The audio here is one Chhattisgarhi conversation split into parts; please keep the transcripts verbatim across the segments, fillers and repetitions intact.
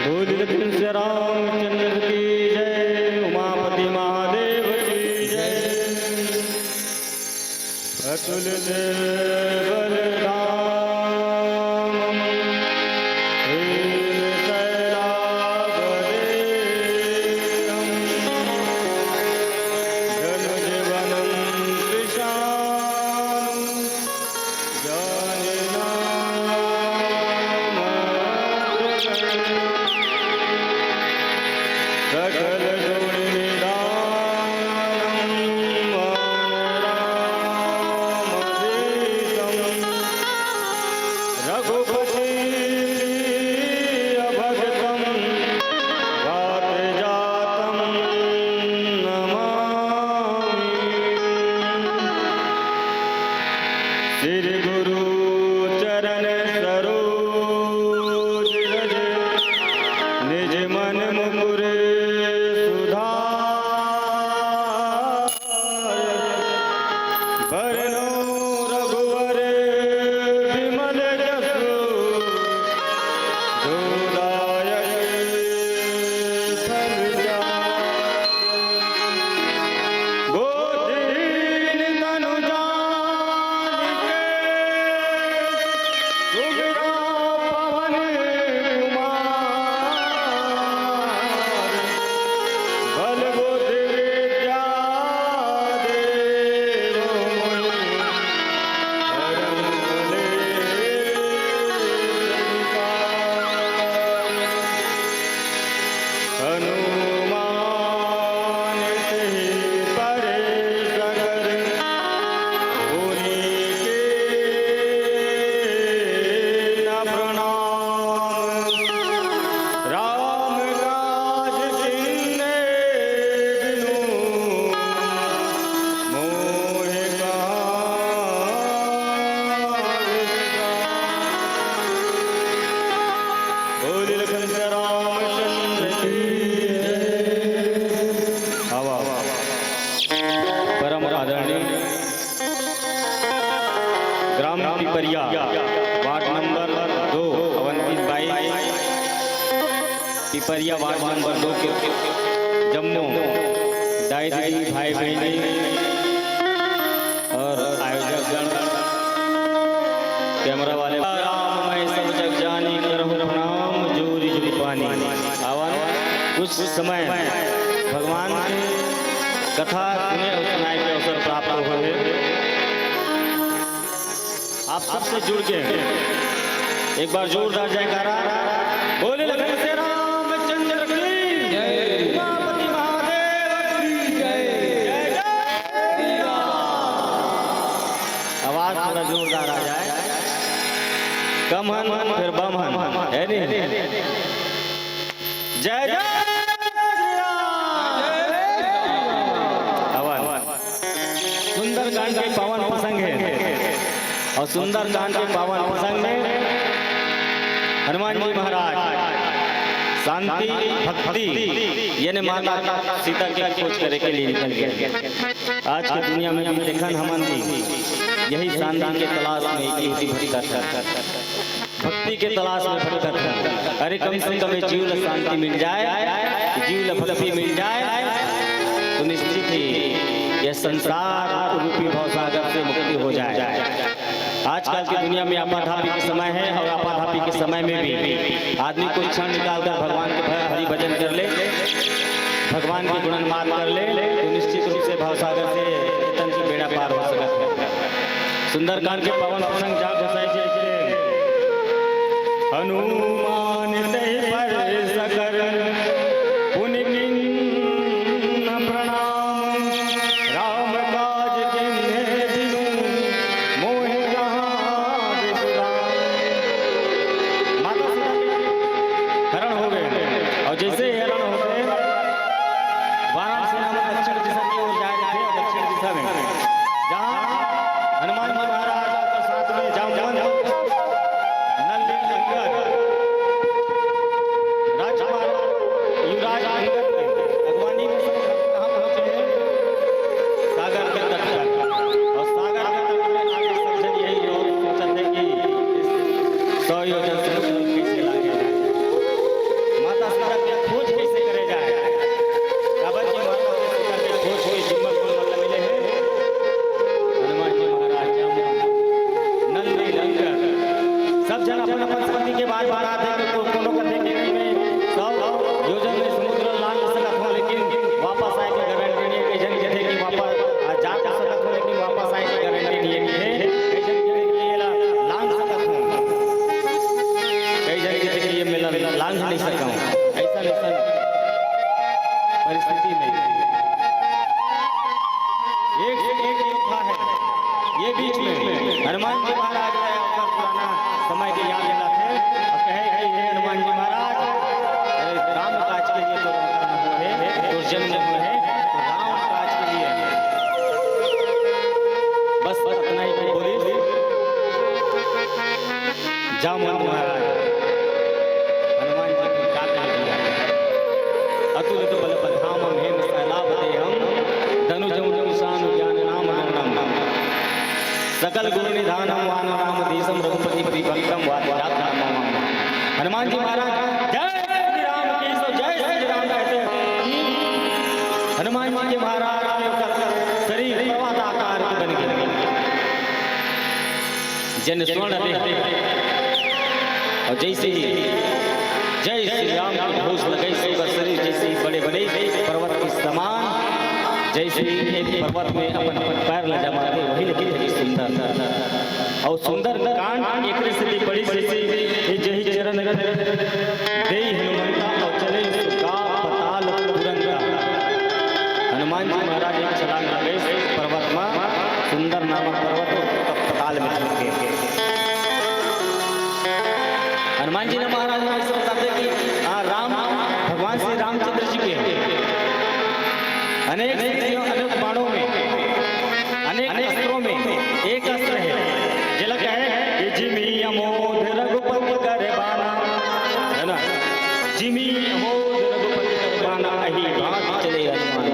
बोल लखन से रामचंद्र की जय, उमापति महादेव की जय। अतुलित बल धामम, हेम शैलाभ देहम, जन जीवनम कृशानु, जाने नाम सकल गुण निधानम, मान राम देशम, रघुपति प्रिय भक्तम, जात जातम नमामि। श्री गुरु चरण सरोज रज, निज मन मुकुर सुधार। बरनउँ रघुवर बिमल जसु, जो दायक फल चारि। गोदीन तनु जानिके सुमिरा पवन कुमार। बल बुद्धि विद्या देहु मोहि परम कलेस विकार। हनुमान तेहि परे सकल पुनि कीन्ह प्रणाम। राम काज कीन्हे बिनु मोहि कहाँ विश्राम। बोल लखन रामचंद्र की जय। आवा, आवा। परम आदरणीय ग्राम पिपरिया, वार्ड नंबर दो, अवंती बाई, पिपरिया वार्ड नंबर दो के जम्मो दाई दीदी, भाई बहिनी और आयोजक गण, कैमरा वाले, राम मैं सब जग जानी, करहु प्रणाम जोरि जुग पानी। आवन कुछ समय भगवान के कथा सुने और सुनाए के अवसर प्राप्त होहे। आप सबसे जुड़ के एक बार जोरदार जयकारा। बोले लखन से रामचंद्र की जय। उमापति महादेव की जय। जय जय श्री राम। आवाज थोड़ा जोरदार आ जाए। कम हन, फिर बम हन, है नहीं? जय जय श्री राम। आवा। सुंदरकांड के पावन प्रसंग हे और सुंदरकांड के पावन प्रसंग में हनुमान जी महाराज शांति, भक्ति, यानी माता सीता के खोज करे के लिए निकल गए। आज के दुनिया में भी देखन हमन भी यही शांति के तलाश में, यही भटकत हन। भक्ति के तलाश में भटकत हन। अरे, कम से कम ये जीव ला शांति मिल जाए, जीव ला भक्ति मिल जाए, तो निश्चित ही यह संसार रूपी भवसागर से मुक्ति हो जाए। आजकल की दुनिया में आपाधापी के समय है और आपाधापी के समय में भी आदमी कुछ क्षण निकालकर भगवान के भ-, हरि भजन कर ले, भगवान के गुणन मात कर ले, तो निश्चित रूप से भवसागर से तन से बेड़ा पार हो सकता है। सुंदरकांड के पावन प्रसंग जा गोसाई जी के। हनुमान तेहि पर सकल पुनि कीन्ह प्रणाम, राम काज कीन्हे बिनु मोहि कहाँ विश्राम। माता सीता के हरण हो गए और जैसे ही हरण होते वाराणसी नाम दक्षिण दिशा की ओर जाए थे, दक्षिण दिशा में जहाँ हनुमान जी महाराज और साथ में जामवंत, नल नील अंगद, राजकुमार पति के बात बता दे कि को-, कोनो कथे कि मैं सौ योजन में समुद्र लांघ सकत हूँ, लेकिन वापस आए के गारंटी नहीं है। कई झन कथे कि वापस, आ, जा तो सकत हूँ, लेकिन वापस आए के गारंटी नहीं है। कई झन कथे कि ये ला लांघ सकत हूँ, कई झन कथे कि ये मैं ला लांघ नहीं सकत हूँ। ऐसा, ऐसा परिस्थिति में एक से एक योद्धा है। ये बीच में हनुमान जी महाराज का ऊपर पुराना समय के याद दिलाते हैं और कहे कि हे हनुमान जी महाराज, अरे राम काज के लिए तो अवतरण हुए हैं, तो जन्म हुए हैं, तो राम काज के लिए बस इतना ही बोली। जामवंत महाराज हनुमान जी की काका दिया। अतुलित बल बलधामम हेम सैलाभ देहम, दनुजम निशान ज्ञान नाम गणम, सकल गुण निधानम वानराम देशम रघुपति प्रियभक्तम वादिराज राम। हनुमान जी महाराज जय श्री राम की, सो जय श्री राम कहते हैं। हनुमान जी के महाराज के शरीर पर्वत आकार के बन गए। जन स्वर्ण देह। और जैसे ही जय श्री राम के घोष लगे, उसका शरीर जैसे ही बड़े बड़े पर्वत के समान, जैसे ही एक पर्वत में अपन पैर ले जमाते, वही लगे थे सुंदर। और सुंदर कांड एक स्थिति बड़ी जैसी, जय चरण देई हनुमंता और चले सुगा पताल तुरंता। हनुमान जी महाराज एक छलांग लगे पर्वत में, सुंदर नामक पर्वत पताल में चल गए। हनुमान जी ने महाराज ने ऐसे बताते कि, हाँ, राम भगवान श्री रामचंद्र जी के अनेक स्थितियों, अनेक बाणों में, अनेक अस्त्रों में एक अस्त्र है, जेला कहे कि जिमि अमोध रघुपति कर बाना, है ना? जिमि अमोध रघुपति कर बाना, अही भांति चले हनुमान।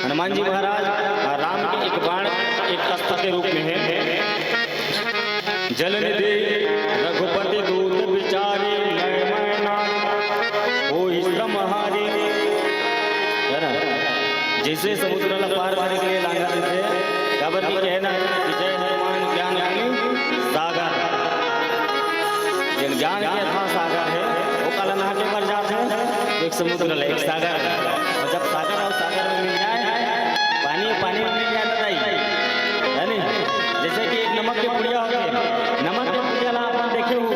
हनुमान जी महाराज और राम के एक बाण, एक अस्त्र के रूप में है। जल निधि रघुपति दूत बिचारी, मैं मैं नाथ होई श्रम हारी। है ना? जैसे समुद्र ला पार करे के लिए लांघा देथे, काबर कि कहना है कि जय हनुमान ज्ञान गुण सागर। जेन ज्ञान के अथाह सागर है, वो काला नहा के भर जात है, एक समुद्र ले, एक सागर। और जब सागर और सागर में मिल जाए, पानी, पानी में मिल जाए, बताइए, है नहीं? जैसे कि एक नमक के पुड़िया होते हैं, नमक के पुड़िया ला अपन देखे हो,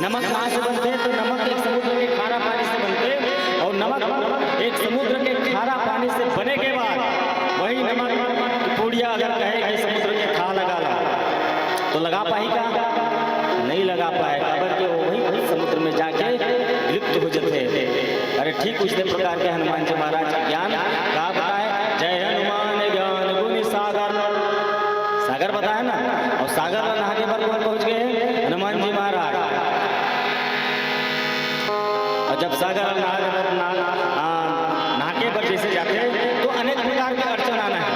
नमक कहाँ से बनते हैं? तो नमक एक समुद्र के खारा पानी से बनते हैं, और नमक एक समुद्र के खारा पानी से बने के बाद वही नमक पुड़िया अगर कहे कि समुद्र के थाह लगा ला, तो लगा पाही का? नहीं लगा पाए, काबर के वो वही, वही समुद्र में जाके विलुप्त हो जाते हैं। अरे ठीक उसी प्रकार के हनुमान जी महाराज के ज्ञान का बताए, जय हनुमान ज्ञान गुण सागर, सागर बताया ना, और सागर में नहा के बर कौन पहुंच गए? हनुमान जी महाराज। और जब सागर में नहा के बर, नहा, आ, नहा के बर जैसे जाते हैं, तो अनेक प्रकार के अड़चन आना है।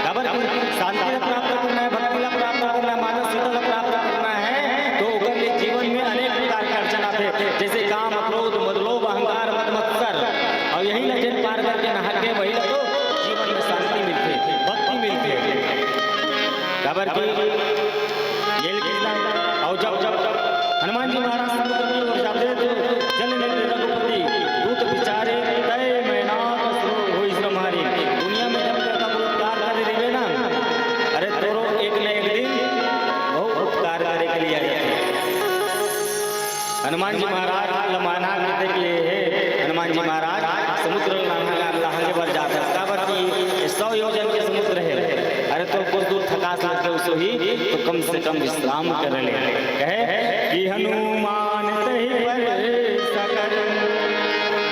काबर कि शांति ला प्राप्त करना है, भक्ति ला प्राप्त करना है, माता सीता ला प्राप्त करना है, तो ओकर लिए जीवन में अनेक प्रकार के अड़चन आते हैं, जैसे काम, क्रोध, मद, लोभ, अहंकार, मद, मत्सर। और यही ला जेन पार करके नहा के, वही ला तो जीवन में शांति मिलते, भक्ति मिलते। काबर कि ये लिखिस ना, और जब, जब हनुमान जी महाराज समुद्र की ओर जाते हैं, तो जल निधि रघुपति दूत बिचारे, तय मैनाक श्रो होई श्रम हारी। दुनिया में जब तक उपकार करे रहिबे ना, अरे तोरो एक न एक दिन बहुत उपकार करे के लिए आ जाथे। हनुमान जी महाराज ला मैनाक कहथे कि हे हनुमान जी महाराज, समुद्र लांघे, लांघे बर जात हस, काबर कि सौ योजन के समुद्र है। अरे तो कुछ दूर थकास लग गए उसो ही, तो कम से कम विश्राम कर ले। कहे कि हनुमान तहि पर सकल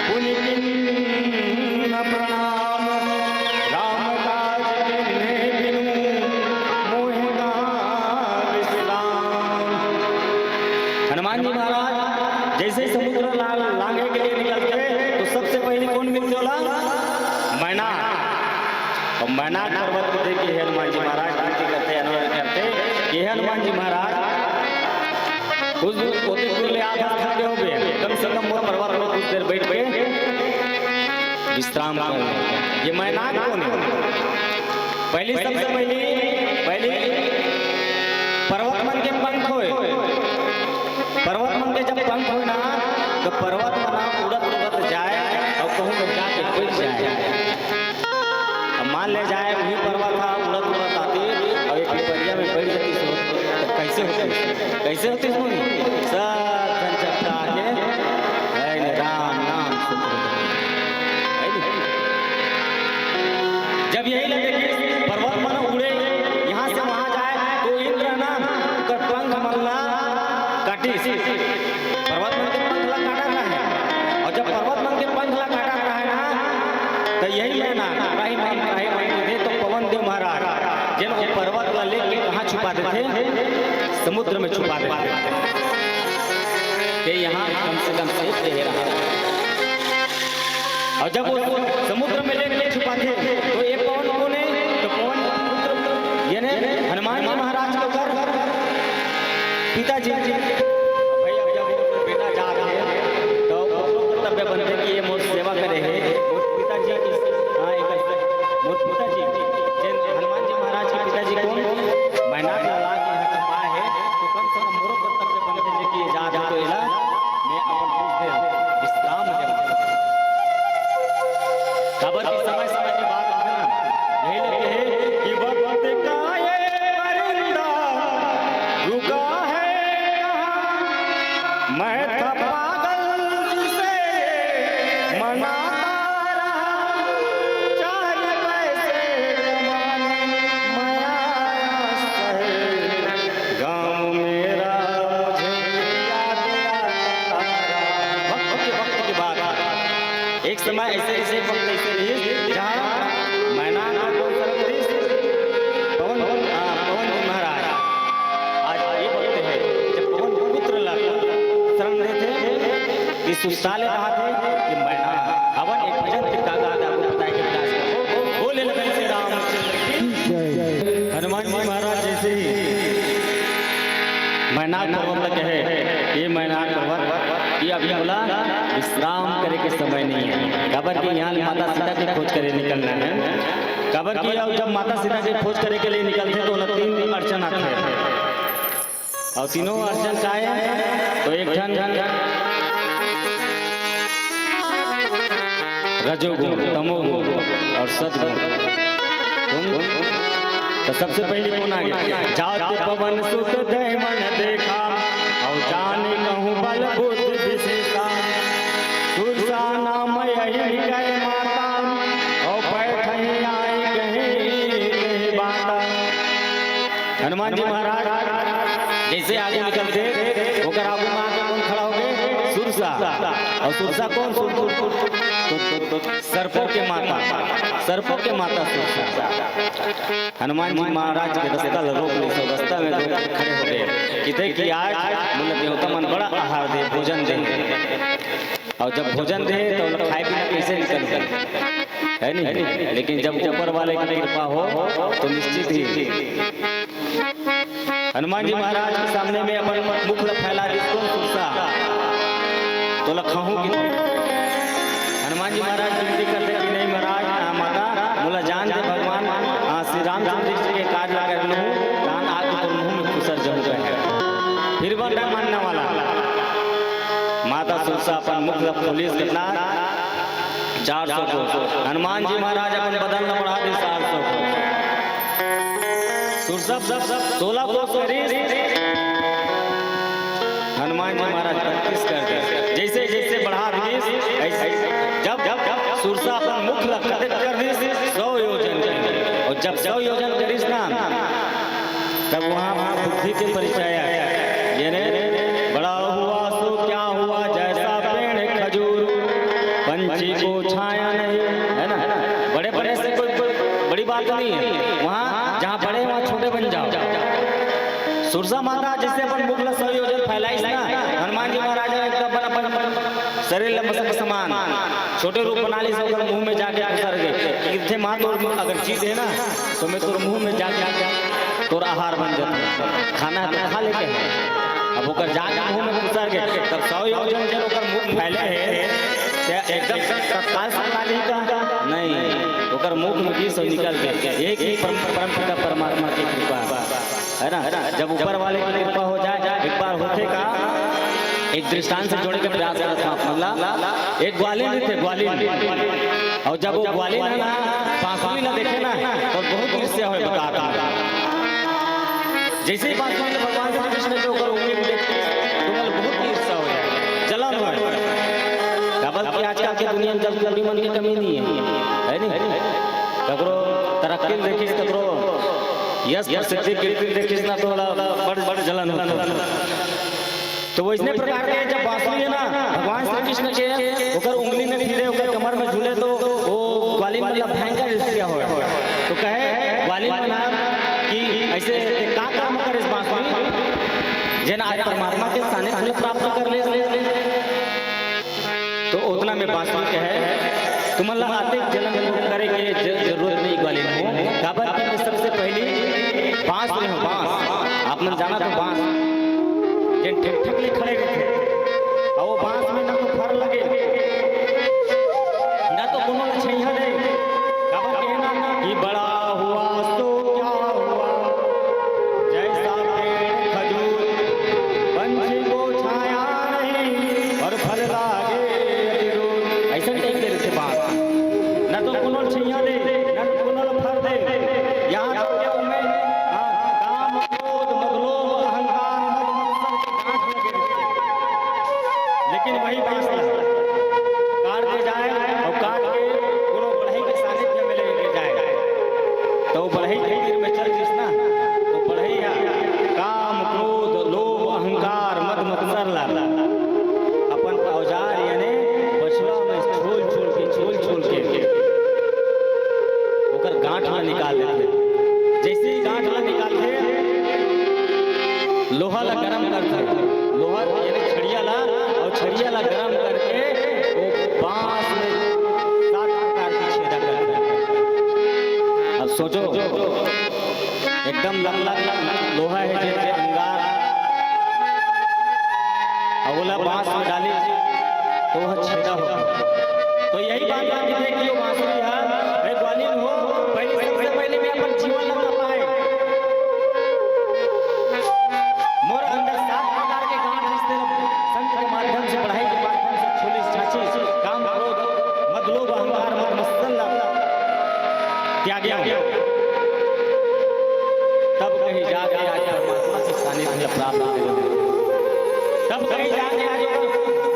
पुनि कीन्ह प्रणाम, राम काज कीन्हे बिनु मोहि कहाँ विश्राम। हनुमान जी महाराज जैसे ही समुद्र ला-, लांघे के लिए निकलते हैं, तो सबसे पहले कौन मिलते होला? मैनाक। और मैनाक पर्वत को देख के हनुमान जी महाराज विनती करते, अनुरोध करते कि हे हनुमान जी महाराज, कुछ दूर, ओतेक दूर ले आप थके होबे, कम से कम मोर पर्वत में कुछ देर बैठ के विश्राम कर ले। ये मैनाक कौन है? पहली, सबसे पहली, पहली पर्वत मन के पंख पंख होय, पर्वत मन के जब पंख होय ना, तो पर्वत मन ह उड़त उड़त जाय अउ कहूँ में जाके बइठ जाय। अब मान ले जाय, वही पर्वत ह उड़त उड़त आतिस अउ एक पिपरिया में बइठ जातिस हो, तो कइसे होतिस? कइसे होतिस मुनि? सब झन चपटा के, "हे ने राम नाम सुख।" हे ने? जब यही लगे कि पर्वत मन उड़े, यहाँ से वहाँ जाय, तो इंद्र ना ओकर पंख मन ला काटिस। पर्वत मन के पंख ला काटत रहे। अउ जब पर्वत मन के पंख ला काटत रहे ना, त यही मैना त्राहि मांग, त्राहि मांग कथे, तो पवन देव महाराज जेन ओ पर्वत ला लेके कहाँ छुपा देथे? समुद्र में छुपा देथे। ते यहाँ कम से कम safe रहे रहा। अउ जब ओ समुद्र में लेके छुपाथे, तो ये पवन कोन हे? तो पवन पुत्र, यानी हनुमान जी महाराज के ओकर पिताजी। भाई, अब जब बेटा जात हे, तो ओकरो कर्तव्य बनथे कि ये मोर सेवा करे हे, मोर पिताजी की, हाँ, एक मोर पिताजी, जेन हनुमान जी महाराज के पिताजी कोन? मैनाक ला लाके यहाँ छुपाय हे, तो कम से कम मोरो कर्तव्य बनथे जे कि ये जात हे, तो एला मैं अपन कुछ देर विश्राम देवँव। काबर कि समय समय के बात होथे ना, यही ले कहे कि वक्त का ये परिंदा रुका है कहाँ? मैं था पागल जिसे ये मनाता रहा, चार पैसे कमाने मैं आया शहर, गाँव मेरा मुझे याद आता रहा। वक्त के, वक्त की बात। एक समय ऐसे, ऐसे वक्त ऐसे रहिस, जहाँ मैना का कौन सा रहिस? पवन, हाँ, पवन जी महाराज। आज ये वक्त हे, जब पवन पुत्र ला शरण देथे, कि सुस्ता ले कहा थे कि मैना, हवन एक भजन कितना गा था, आपको पता है कि विकास का। बोले लगन से रामचंद्र की। हनुमान जी महाराज जैसे ही मैनाक पर्वत ला कहे, ये मैनाक पर्वत, ये अभी बोला विश्राम करे के समय नहीं है। काबर कि यहाँ माता सीता के खोज करे निकलना है। काबर कि अब जब माता सीता के खोज करे के लिए निकलथे, तो ओला तीन अड़चन आथे। अउ तीनों अड़चन का हे? तो एक ठन रजोगुण, तमोगुण अउ सतगुण। कोन? तो सबसे पहली कोन आगे? जात पवन सुत दय मन देखा, अउ जाने कहूँ बल बुद्धि विशेषा। सुरसा नाम यही निकय माता, अउ बैठई आई कही कही बाता। हनुमान जी महाराज जैसे आगू निकलथे, ओकर आगू में आके कोन खड़ा होगे? सुरसा। अउ सुरसा कोन? सुर-, सुर-, सुर-, तो, तो, तो सर्पों के माता, सर्पों के माता सुरसा। हनुमान जी महाराज के रस्ता ल रोक लिस, रस्ता में रोक के खड़े होगे। कथे कि आज मोला देवता मन बड़ा आहार दे, भोजन दे। अउ जब भोजन दे, तो ओला खाए पीना कैसे निकलही? हे नहीं? लेकिन जब ऊपर वाले की कृपा हो, तो निश्चित ही। हनुमान जी महाराज के सामने में अपन मुख ला फैला दिस, कोन? सुरसा। तो लखहूँ की हनुमान जी महाराज विनती करथे कि नहीं महाराज, आ, माता, मोला जान दे भगवान, आ, श्री रामचंद्र जी के काज ला कर लूँ, तान आके तोर मुँह में खुसर जहूँ कहे। फिर बन मानने वाला। माता सुरसा अपन मुख ला खोलिस, कितना? चार सौ कोस। हनुमान जी महाराज अपन बदन ला बढ़ा दिस चार सौ कोस। सुरसा सोलह कोस करिस, हनुमान जी महाराज बत्तीस कर दिस। जैसे जैसे बढ़ा दिस, ऐसे जब, जब सुरसा अपन मुख ला कतेक कर दिस, सौ योजन कर दिस। अउ जब सौ योजन करिस ना, तब वहाँ, वहाँ बुद्धि के परिचय आय। यानी बड़ा हुआ सो क्या हुआ, जैसा पेड़ खजूर, पंछी को छाया नहीं, है ना? बड़े बड़े से कोई, कोई बड़ी बात नहीं है। वहाँ जहाँ बड़े, वहाँ छोटे बन जाओ। सुरसा माता जैसे अपन मुख ला सौ योजन फैलाइस ना, हनुमान जी महाराज ने एकदम अपन, अपन शरीर ला मसक समान छोटे रूप बना लिस, ओकर मुँह में जाके खुसर गे। कथे, माँ, तोर अगर जीत हे ना, तो मैं तोर मुँह में जाके तोर आहार बन जाता, खाना है तो खा लेते हैं। अब ओकर जाके मुँह में खुसर गे, तब सौ योजन जब ओकर मुख फैले हे, ते एकदम तत्काल से खा ली का? नहीं, ओकर मुख में गिस निकल गे। एक ही परम, परम पिता परमात्मा की कृपा। है ना? जब ऊपर वाले की कृपा हो जाए, एक बार होथे का, एक दृष्टांत से जोड़े के प्रयास करत हँव आप मन ला। एक ग्वालिन रहिथे, ग्वालिन। अउ जब वो ग्वालिन ह ना, बांसुरी ला देखे ना, त बहुत ईर्ष्या होय, बतात हँव। जइसे ही बांसुरी ला भगवान श्री कृष्ण के ओकर उंगली में देखथे, त ओला बहुत ईर्ष्या हो जाए, जलन होय। काबर कि आजकल के दुनिया में जलकुंभी मन के कमी नइ हे, है नी? ककरो तरक्की ल देखिस, ककरो यश प्रसिद्धि कीर्ति ल देखिस ना, त ओला बड़, बड़ जलन होथे। त वइसने प्रकार के जब बांसुरी ह ना, भगवान श्री कृष्ण के ओकर उंगली में फिरे, ओकर कमर में झूले, त वो ग्वालिन मन ला भयंकर ईर्ष्या होय। त कहे ग्वालिन मन ह कि अइसे का काम करिस बांसुरी, जेन आज परमात्मा के सानिध्य ल प्राप्त कर ले। त ओतना में बांसुरी कहे, तुमन ला अतेक जलन करे के ज-, जरूरत नइ हे ग्वालिन हो। काबर कि मैं सबसे पहिली बांस ले हँव, बांस। आप मन जानत हो बांस, जेन ठक ठक ले खड़े रहिथे, अउ वो बांस में ना तो फर लगे, ना तो कोनो ल छइहां दे। काबर कहे ना कि बड़ा हुआ सो क्या हुआ, जैसा पेड़ खजूर, पंछी को छाया नहीं और फल लागे अति दूर। अइसन टाइप के रहिथे बांस, ना तो कोनो ल छइहां दे, ना तो कोनो ल फर दे। यहाँ तक के ओमे, हाँ, काम, क्रोध, मद, लोभ, अहंकार, मद, मत्सर के गांठ लगे रहिथे। लेकिन वही बांस ला काट दे जाए अउ काट के कोनो बढ़ई के सानिध्य में लेके जाए, त वो बढ़ई के तीर में चल दिस ना, त बढ़ई ह काम, क्रोध, लोभ, अहंकार, मद, मत्सर ला अपन औजार यानी बछवा में छोल छोल के, छोल छोल के ओकर गांठ ला निकाल लेथे। जइसे ही गांठ ला निकालथे, लोहा ला गरम करथे, लोहा यानी छड़िया ला, अउ छड़िया ला गरम करके वो बांस में सात प्रकार के छेदा करथे। अब सोचो, एकदम लकलक लोहा हे, जइसे अंगार, अउ ओला बांस में डाले, त वो छेदा होथे। त यही बात आप देखे कि वो बांसुरी ह, हे ग्वालिन हो, पहिली, सबसे पहिली मैं अपन जीवन ला तपाए। मोर अंदर सात प्रकार के गांठ रिहिस, तेला संत के माध्यम से, बढ़ई के माध्यम से छोलिस, छाछिस, काम, क्रोध, मद, लोभ, अहंकार, मद, मत्सर ला त्यागे हँव। तब कहीं जाके आज परमात्मा के सानिध्य प्राप्त होथे। तब कहीं जाके आज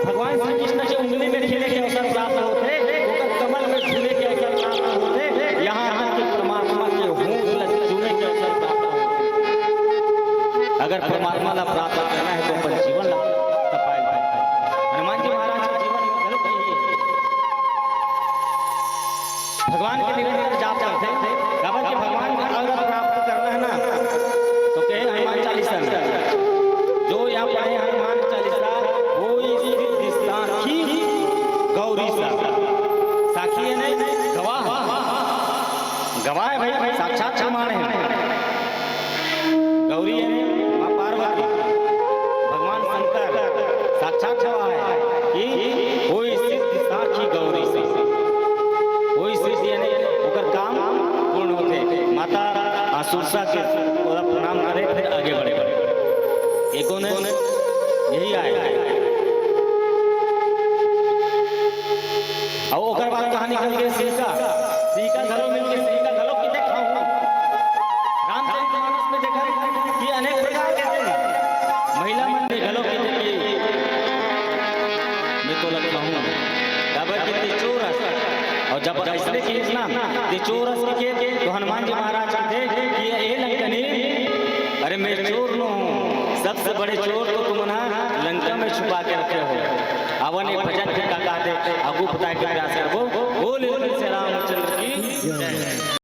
भगवान श्री कृष्ण के उंगली में खेले के अवसर प्राप्त होथे, ओकर कमर में झूले के अवसर प्राप्त होथे, यहाँ आके परमात्मा के होंठ ल चूमे के अवसर प्राप्त होथे। अगर परमात्मा ला प्राप्त करना हे त अपन जीवन ला तपाए ल परथे। हनुमान जी महाराज के जीवन घलो यही हे। भगवान के निरंतर जाप करथे, काबर के भगवान के अगर प्राप्त करना हे ना, त कहे हनुमान चालीसा में, जो या पढ़े हनुमान चालीसा, होई सिद्धि साखी गौरीसा। साखी यानी गवाह, गवाह हे भाई, साक्षात प्रमाण हे। गौरी यानी माँ पार्वती, भगवान शंकर साक्षात गवाह हे कि होई सिद्धि साखी गौरीसा। होई सिद्धि यानी ओकर काम पूर्ण होथे। माता आसुरसा के ओला प्रणाम करे, फिर आगे बढ़े। एको ने यही आय। अउ ओकर बाद कहाँ निकल गे सीका? सीका घलो मिल गे, सीका घलो किते खाहूँ। रामचरित मानस में देखा कि अनेक प्रकार के दिन महिला मन ने घलो किते कि मैं तो लगता हूँ, काबर कि ते चोर हस। अउ जब अइसने किहिस ना, ते चोर हस के, तो हनुमान जी महाराज कथे कि ए लंकनी, अरे मैं चोर नो हूँ, सबसे बड़े चोर तो तुमन ह लंका में छुपा के रखे हो। आवा न भजन के का कहथे, आगू बताए के प्रयास करबो। बोल तुलसी राम